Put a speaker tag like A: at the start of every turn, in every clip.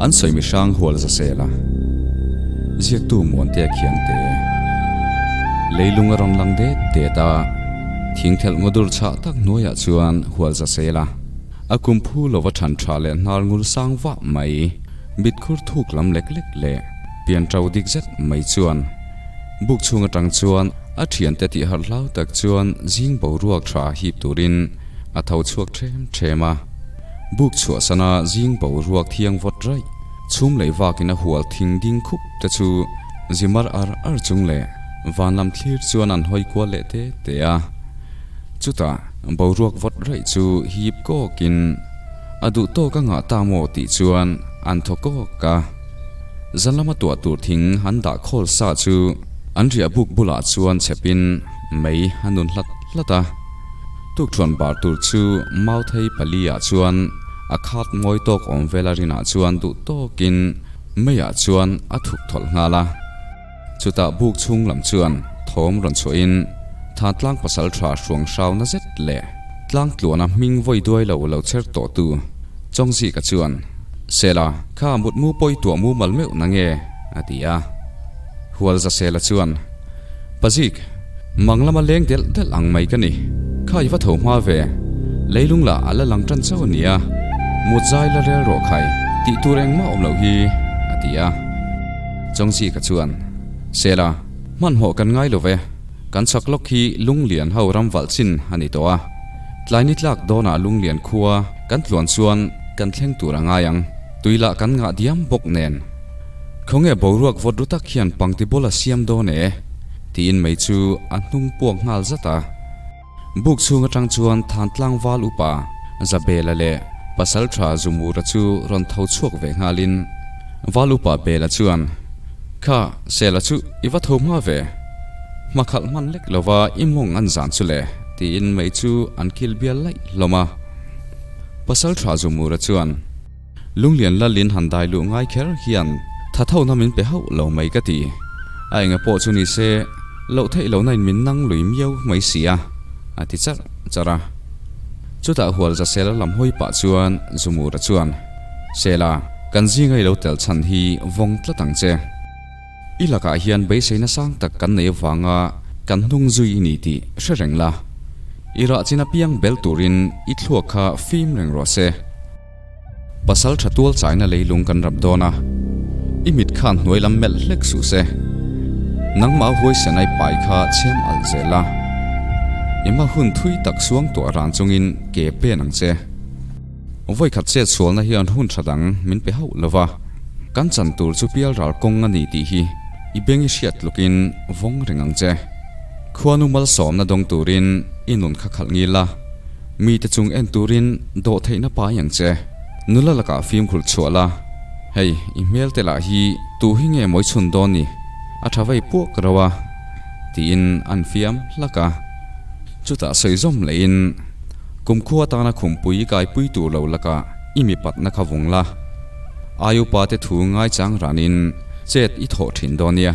A: An sawi mi hrang hual za sel a, ziaktu Muantea Khiangte leilung a rawn lang det det a, thingthelh ngawdur chhah tak hnuaiah chuan hual za sel a, a kum phu lova than tha leh hnar ngul sang vah mai, mitkhur thuk lam lek lek leh pian to dik zet mai chuan buk chhung atang chuan a thiante tih harh hlau tak chuan zing boruak tha hip turin a tho chhuak them them a. Buk chhuahsana zing boruak thiang vawt raih chhum leh vakin a hual thing ding khup te chu zimar ar ar chung leh van lam thlir chuan an hawi kual leh te te a. Chutah boruak vawt raih chu hip kawkin a duh tawk a ngah ta maw tih chuan an thaw kawk a. Zan lama tuah tur thing an dah khawl sa chu an riah buk bulah chuan chhepin mei a nun hlat hlat a. Tukṭhuan bar tur chu Mauthei pali-ah chuan a khat ngawi tawk awm vel a rinah chuan duh tawkin meiah chuan a thuk thawlh nghal a. Chutah buk chhung lam chuan thawm rawn chhuahin Thantlang pasal tha hruang hrau na zet leh tlang tluana hming vawi duai lo lo chher tawh tu Chawngzika chuan, Sela, kha mutmu pawi tuah mumal meuh na nge? a ti a. Hualzasela chuan, Pazik, mang lama leng delh delh ang mai ka ni. Kha i va tho hma ve. Leilung lah a la lang tan chauh a nia. Mut zai la rel rawh khai, tih tur engmah awm loh hi, a ti a. Chawngzika chuan, Sela, hmanhmawh kan ngai lo ve. Kan chak lawk hi Lunglian ho ram valh chin a ni tawh a. Tlai ni tlak dawnah Lunglian khua kan tluan chuan kan thleng tur a ngai ang. Tui lah kan ngah diam bawk nen. Khawnge boruak vawt ru tak hian pangti bawla siam dawn e? tiin mei chu a hnung puak nghal zat a. Buk chhung atang chuan Thantlang val upa Zabela leh Pasaltha Zumura chu rawn tho chhuak ve nghalin val upa Bela chuan, Kha, Sela chu i va tho hma ve. Hmakhalh hman lek lova i mawng an zan chu le, tiin mei chu an kil bial laih hlawm a. Pasaltha Zumura chuan. Lunglian Lalin han dai luh ngai kher hian tha thona min pe hauh lo mai ka ti. A enga pawh chu ni se, loh theih lohna in min nang lui miau mai si a, a ti charh charh a. Chutah hual Zasela lam hawi pah chuan Zumura chuan, Sela, kan zinga i lo tel chhan hi vawng tlat ang che. I lakah hian beiseina sang tak kan nei avanga kan hnung zui i ni tih hre reng la. I rah chin apiang bel turin i thluak kha fim reng rawh se. Pasal tha tual chaina leilung kan rap dawn a, i mit khan hnuai lam melh hlek suh se. Nangmah huaisen ai pai kha chhem alh zel a, i hma hun thui tak suang tuah ran chungin ke pen ang che. Vawi khat chet sualna hian hun tha dang min pe hauh lo va, kan chan tur chu pial ral kawng a ni tih hi i beng i hriat tlukin vawng reng ang che. Khuanu malsawmna dawng turin i nun kha khalh ngil a. Mite chung en turin dawh theihna pai ang che. Nula lakah fimkhur chhuah la. Hei, i hmel te lah hi tu hi nge mawi chhun dawn ni? A tha vei puak rauh a, tiin an fiam hlak a. Chutah sawi zawm lehin, Kumkhua atana khumpui i kaipui tur lo lakah i mipatna kha vung la. Ai upa te thu ngaichang ranin chet i thawh thin dawn nia.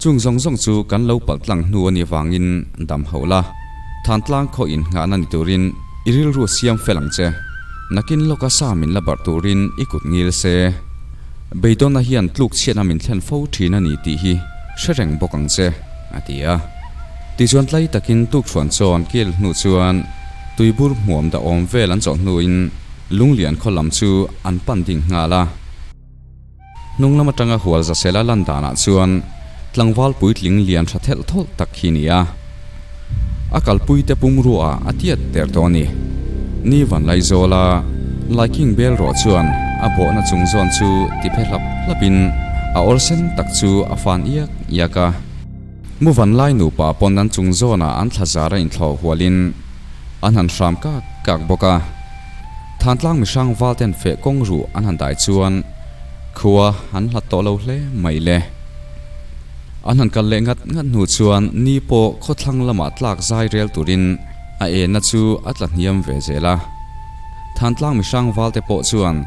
A: Chung zawng zawng chu kan lo palh tlang hnu a nih vangin dam hauh la. Thantlang khaw inngahna ni turin i rilru siam fel ang che. Nakin lawka sa min la barh turin i kut ngil se. Beidawnna hian tluk chhiatna min thlen fo thin a ni tih hi hre reng bawk ang che, a ti a. Tichuan tlai takin tukhruan chawn kil hnu chuan tuibur hmuam dah awm vel an chawh hnuin Lunglian khaw lam chu an pan ding nghal a. Hnung lam atanga hual Zasela lan danah chuan tlangval puitling lian tha thelh thawlh tak hi ni a. A kalpuite pumruaah a tiat der tawh a ni. Ni van Laizawla Laiking bel rawh chuan a bawhna chung zawn chu ti phe hlap hlapin a awlsen tak chu a fan iak iak a. Mu van lai nupa pawn an chung zawnah an thla zar a inthlawh hualin an han hram kak kak bawk a. Thantlang mihrang val ten feh kawng ruh an han dai chuan khua an hlat tawh lo hle mai le. An han kal leh ngat ngat hnu chuan ni pawh khawthlang lamah tlak zai rel turin a enna chu a tla hniam ve zel a. Thantlang mihrang val te pawh chuan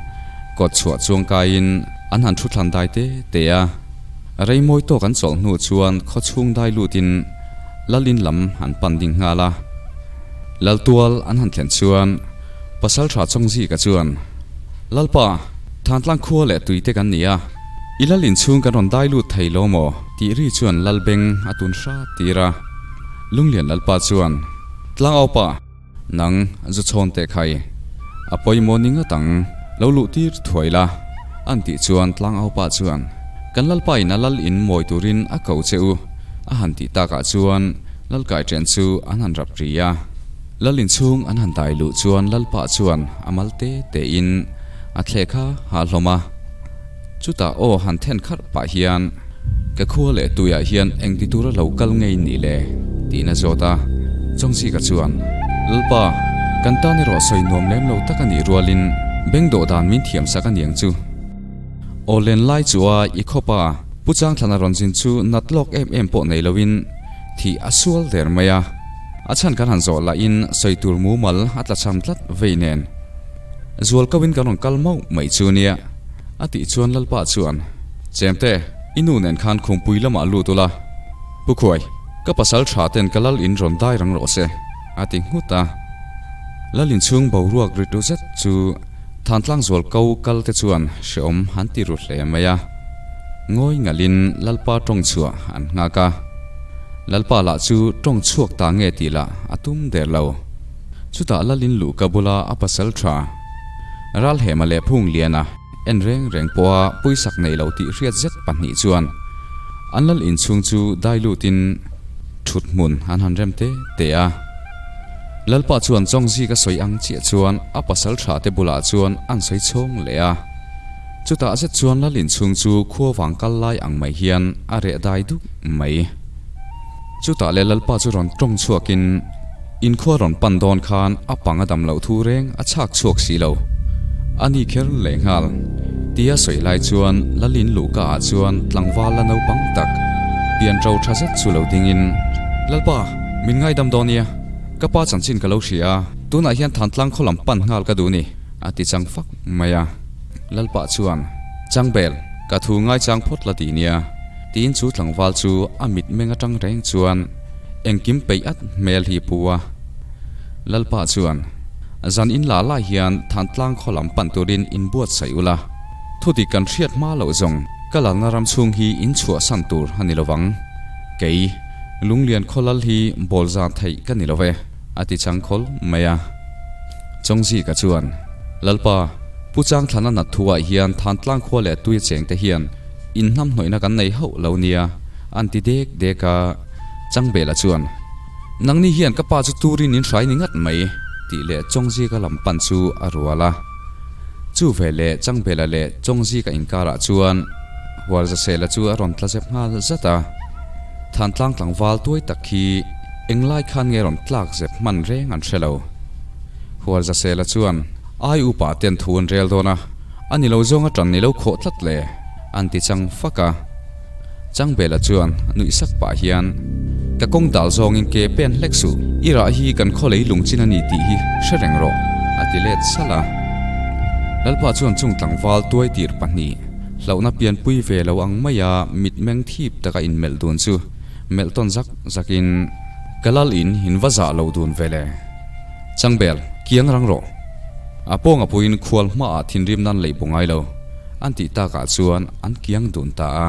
A: kawt chhuah chuang kaiin an han thu thlan dai te te a. Rei mawi tawk an chawlh hnu chuan khaw chhung dai lutin Lal in lam an pan ding nghal a. Lal tual an han thlen chuan Pasaltha Chawngzika chuan, Lalpa, Thantlang khua leh tui te kan ni a, i lal inchhung kan rawn dai lut thei lo maw? tih ri chuan Lal beng a tun hrat tir a. Lunglian Lalpa chuan, Tlangaupa, Nang zu chhawn teh khai, a pawimawh ni ngawt ang, lo luh tir thuai la, an tih chuan tlangaupa chuan, Kan Lalpa in a lal in mawi turin a ko che u, a han tih takah chuan Lalkai ṭhen chu an han rap ri a. Lal inchhung an han dai luh chuan Lalpa chuan a mal te te in a thleh kha ha hlawm a. Chutah aw han then kharh pah hian, Ka khua leh tuiah hian engti tura lo kal ngei ni le? tiin a zawt a. Chawngzika chuan, Lalpa, kan tan erawh sawi nuam lem lo tak a nih rualin beng dawh dan min thiam sak a niang chu. Aw len lai chu a i khawpa Pu Changthlana rawn zin chu nat lawk em em pawh nei loin thih a sual der mai a. A chhan kan han zawh lahin sawi tur mumal a tlachham tlat vei nen. Zual ko in kan rawn kal mauh mai chu nia. A tih chuan Lalpa chuan, Chemte, i nu nen khan khumpui lamah lut ula. Pu Khuai, ka pasal tha ten ka lal in rawn dai rang rawh se, a ti nghut a. Lal inchhung boruak ri tu zet chu Thantlang zual ko kal te chuan hreawm an ti ru hle mai a. Ngawi ngalhin Lalpa tawng chhuah an nghak a. Lalpa lah chu tawng chhuak ta nge tih lah a tum der lo. Chutah Lal in luh ka bula a pasal tha. Ralhema leh Phungliana en reng reng pawha puisak nei lo tih hriat zet pahnih chuan an lal inchhung chu dai lutin thut hmun an han rem te te a. Lalpa chuan Chawngzik a sawi ang chiah chuan a pasal tha te bulah chuan an sawi chhawng leh a. Chutah zet chuan lal inchhung chu khua vang kal lai ang mai hian a reh dai duk mai. Chutah leh Lalpa chu rawn tawng chhuakin Inkhua rawn pan dawn khan a pang a dam loh thu reng a chhak chhuak si lo. A ni kher leh nghal. Tia sawi lai chuan Lalin luhka ah chuan tlangval la naupang tak pian ṭo ṭha zet chu lo dingin, Lalpa, min ngaidam dawn nia. Ka pa chanchin ka lo hria a, tunah hian Thantlang khaw lam pan nghal ka duh ni, a ti chang fak mai a. Lalpa chuan, Changbel, ka thu ngaichang phawt la ti nia, tiin chu tlangval chu a mitmeng aṭang reng chuan, Engkim peih at hmel hi pu a. Lalpa chuan, Zan in la lai hian Thantlang khaw lam pan turin in buatsaih ula, thudik kan hriat hma loh zawng ka lalna ram chhung hi in chhuahsan tur a ni lovang. Kei, Lunglian khaw lal hi bawl zan theih ka ni lo ve, a ti chang khawl mai a. Chawngzika chuan, Lalpa, Pu Changthlana nat thuah hian Thantlang khua leh tui a chengte hian inhnamhnawihna kan nei hauh lo nia, an ti dek dek a. Changbela chuan, Nangni hian ka pa chu turin in hrai ni ngat mai, tih leh Chawngzika lam pan chu a rual a. Chu ve leh Changbela leh Chawngzika inkarah chuan Hualzasela chu a rawn tla zep nghal zat a. Thantlang tlangval tuai tak khi englai khan nge rawn tlak zep hman reng an hre lo. Hualzasela chuan, Ai upa ten thu an rel dawn a, a ni lo zawng a tan ni lo khawh tlat le, an ti chang fak a. Changbela chuan nuih sak pah hian, Ka kawng dal zawngin ke pen hlek suh, i rah hi kan khaw lei lung chin a ni tih hi hre reng rawh, a ti let salh a. Lalpa chuan chung tlangval tuai tir pahnih, hlauhna pianpui ve lo ang maia mitmeng thip taka inmelh dun chu melh tawn zak zakin, Ka lal in in va zah lo dun ve le. Changbel, kiang rang rawh. A pawnga puiin khual hmaah thinrim nan lei bu ngai lo. An tih takah chuan an kiang dun ta a.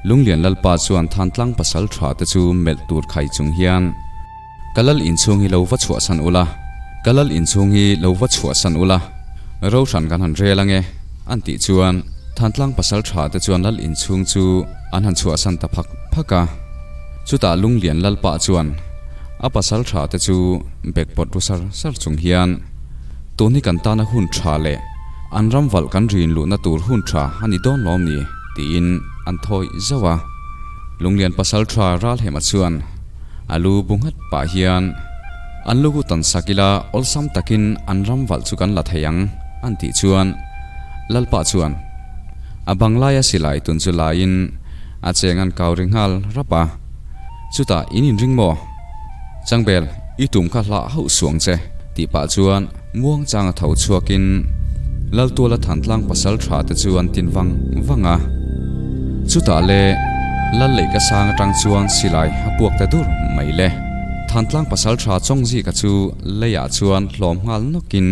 A: Lunglian Lalpa chuan Thantlang pasal tha te chu melh tur khai chung hian, Ka lal inchhung hi lo va chhuahsan ula, ka lal inchhung hi lo va chhuahsan ula, Rohran kan han rel ange, an tih chuan Thantlang pasal tha te chuan lal inchhung chu an han chhuahsan ta phak phak a. Chutah Lunglian Lalpa chuan a pasal tha te chu bek pawt ru sar sar chung hian, Tun hi kan tana hun tha leh An ram valh kan rin luhna tur hun tha a ni dawn lawm ni? tiin an thawi zauh a. Lunglian pasal tha Ralhema chuan a lu bu nghat pah hian, An lu hu tan sak ila awlsam takin an ram valh chu kan la thei ang, an tih chuan Lalpa chuan a bang laia silai tun chu laiin a cheng an kau ri nghal rap a. Chutah in inring maw? Changbel, i tum kha hlah hauh suang che, tih pah chuan Muang chang a tho chhuakin Laltuala Thantlang pasal tha te chu an tin vang vang a. Chutah le Lal Leika sang atang chuan silai a puak ta dur mai le. Thantlang pasaltha Chawngzika chu leiah chuan hlawm nghal nawkin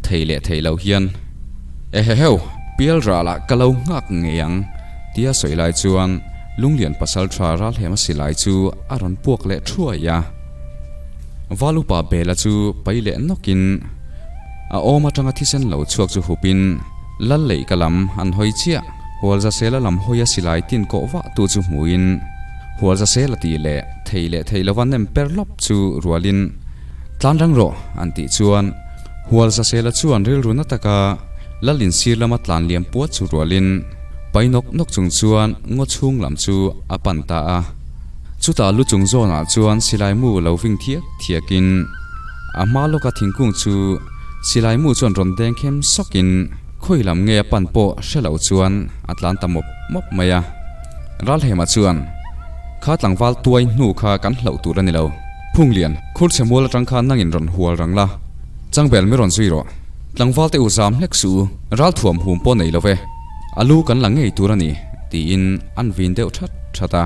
A: thei leh thei lo hian, Eheheu, pial ralah ka lo nghak ngei ang, tia sawi lai chuan Lunglian pasaltha Ralhema silai chu a rawn puak leh thuai a. Valupa Bela chu pai leh nawkin a awm atanga thisen lo chhuak chu hupin Lal leihka lam an hawi chiah. Hualzasela lam hawia silai tin kawh vah tu chu hmuin Hualzasela tih leh thei leh thei lova nem per lawp chu rualin Tlan rang rawh an tih chuan Hualzasela chuan rilru na taka Lal insir lama tlan liam puat chu rualin pai nawk nawk chung chuan ngaw chhung lam chu a pan ta a. Chutah lu chung zawnah chuan silai mu lo ving thiak thiakin a hma lawka thingkung chu silai mu chuan rawn deng khem sawkin khawi lam nge a pan pawh hre lo chuan a tlan ta mawp mawp mai a. Ralhema chuan, Kha tlangval tuai hnu kha kan hlauh tur a ni lo. Phunglian, khurchhe mual atang khan nangin rawn hual rang la, changbel mi rawn zui rawh. Tlangval te u zam hlek suh u, ralthuam hum pawh nei lo ve, a lu kan la ngei tur a ni, tiin an vin deuh that that a.